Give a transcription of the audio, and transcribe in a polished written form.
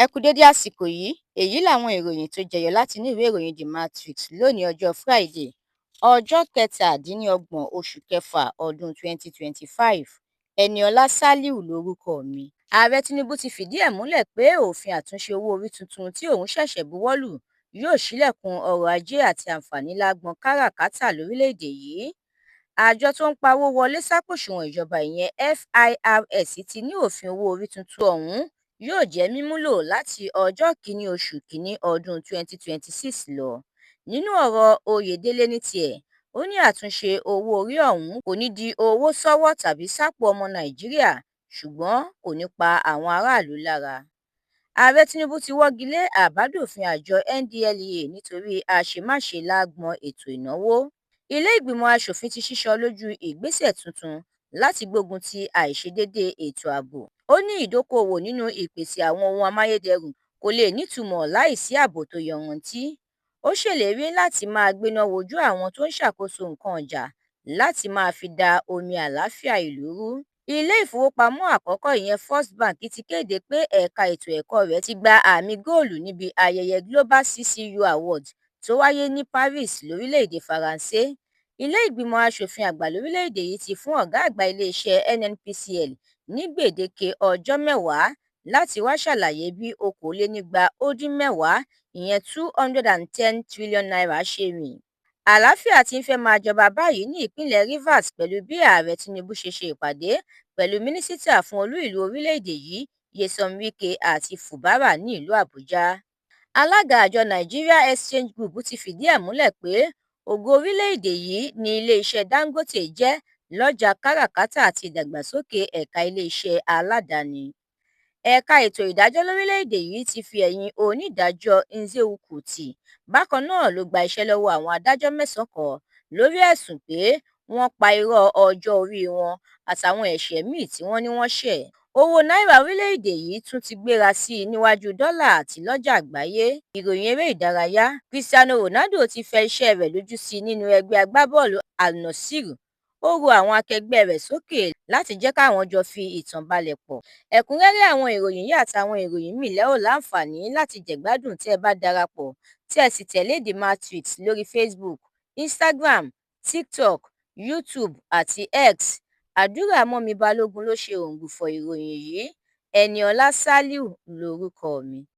Ẹ kú dédé àsìkò yìí. Èyí làwọn ìròyìn tó jẹyọ látinú ìwé ìròyìn The Matrix lónìí, ọjọ́ Friday, ọjọ́ 27 oṣù kẹfà ọdún 2025. Eniola Saliu lorúkọ mi. Ààrẹ Tinubu ti fìdí ẹ̀ múlẹ̀ pé òfin àtúnṣe owó orí tuntun tí òun ṣẹ̀ṣẹ̀ buwọ́ lù yóò ṣílẹ̀kùn ọrọ̀ ajé àti àǹfààní lágbọn káràkátà lórílẹ̀-èdè yìí. Àjọ tó ń pawó wọlé sápò òṣùwọ̀n ìjọba, ìyẹn FIRS, ti ní òfin owó orí tuntun ọ̀hún yóò jẹ́ mímúlò láti ọjọ́ 1 oṣù kínní ọdún 2026 lọ. Nínú ọ̀rọ̀ Oyèdélé ní tiẹ̀, ó ní àtúnṣe owó orí ọ̀hún kò ní di owó sọ́wọ́ tàbí sápò ọmọ Nàìjíríà, ṣùgbọ́n kò ní pa àwọn aráàlú lára. Ààrẹ Tinubu ti wọ́gi lé àbádòfin àjọ NDLEA nítorí àṣemáṣe lágbọn ètò ìnáwó. Ilé ìgbìmọ̀ asòfin ti sísọ lójú ìgbésẹ̀ tuntun láti gbógun ti àìṣedéédé ètò ààbò. Ó ní ìdókòòwò nínú ìpèsè àwọn ohun amáyédẹrùn kò lè nítumọ̀ láì sí ààbò tó yanrantí. Ó ṣèlérí láti máa gbéná wojú àwọn tó ń ṣàkóso nǹkan ìjà láti máa fi da omi àlàáfíà ìlú rú. Ilé ìfowópamọ́ àkọ́kọ́, ìyẹn First Bank, ti kéde pé ẹ̀ka ètò ẹ̀kọ́ rẹ̀ ti gba àmì góòlù níbi ayẹyẹ Global CCU Awards tó wáyé ní Paris, lórílẹ̀-èdè Faransé. Ilé ìgbìmọ̀ asòfin àgbà lórílẹ̀-èdè yìí ti fún ọ̀gá àgbà iléeṣẹ́ NNPCL ní gbèdéke ọjọ́ 10 láti wáá ṣàlàyé bí 210, ìyẹn ₦210 trillion ṣe rìn. Àlàáfíà tí ń fẹ́ẹ́ máa jọba báyìí ní ìpínlẹ̀ Rivers pẹ̀lú bí Ààrẹ Tinubu ṣe ṣe ìpàdé pẹ̀lú mínísítà fún olú ìlú orílẹ̀-èdè yìí, Nyesom Wike, àti Fubara ní ìlú Àbújá. Alága àjọ Nigeria Exchange Group ti fìdí ẹ̀ múlẹ̀ pé ògo orílẹ̀-èdè yìí ní iléeṣẹ́ Dangote jẹ́ lọ́jà káràkátà àti ìdàgbàsókè ẹ̀ka iléeṣẹ́ aládàáni. Ẹ̀ka ètò ìdájọ́ lórílẹ̀-èdè yìí ti fi ẹ̀yìn onídàájọ́ Nzeukwu tì. Bákan náà ló gba iṣẹ́ lọ́wọ́ àwọn adájọ́ mẹ́sàn-án kan lórí ẹ̀sùn pé wọ́n pa irọ́ ọjọ́ orí wọn àtàwọn ẹ̀ṣẹ̀ míì tí wọ́n ní wọ́n ṣẹ̀. Owó náírà orílẹ̀-èdè yìí tún ti gbéra sí i níwájú dọ́là àti lọ́jà àgbáyé. Ìròyìn eré ìdárayá: Cristiano Ronaldo ti fẹ iṣẹ́ rẹ̀ lójú sí i nínú ẹgbẹ́ agbábọ́ọ̀lù Al Nassr. Ó rọ àwọn akẹgbẹ́ rẹ̀ sókè láti jẹ́ káwọn jọ fi ìtàn balẹ̀ pọ̀. Ẹ̀kúnrẹ́rẹ́ àwọn ìròyìn yìí àtàwọn ìròyìn míì lẹ́ ò láǹfààní láti jẹ̀gbádùn tẹ́ ẹ bá darapọ̀ tí ẹ sì tẹ̀lé The Matrix lórí Facebook, Instagram, TikTok, YouTube àti X. Àdúrà mọ́mì Balógun ló ṣe òǹgbùfọ̀ ìròyìn yìí. Eniola Saliu lorúkọ mi.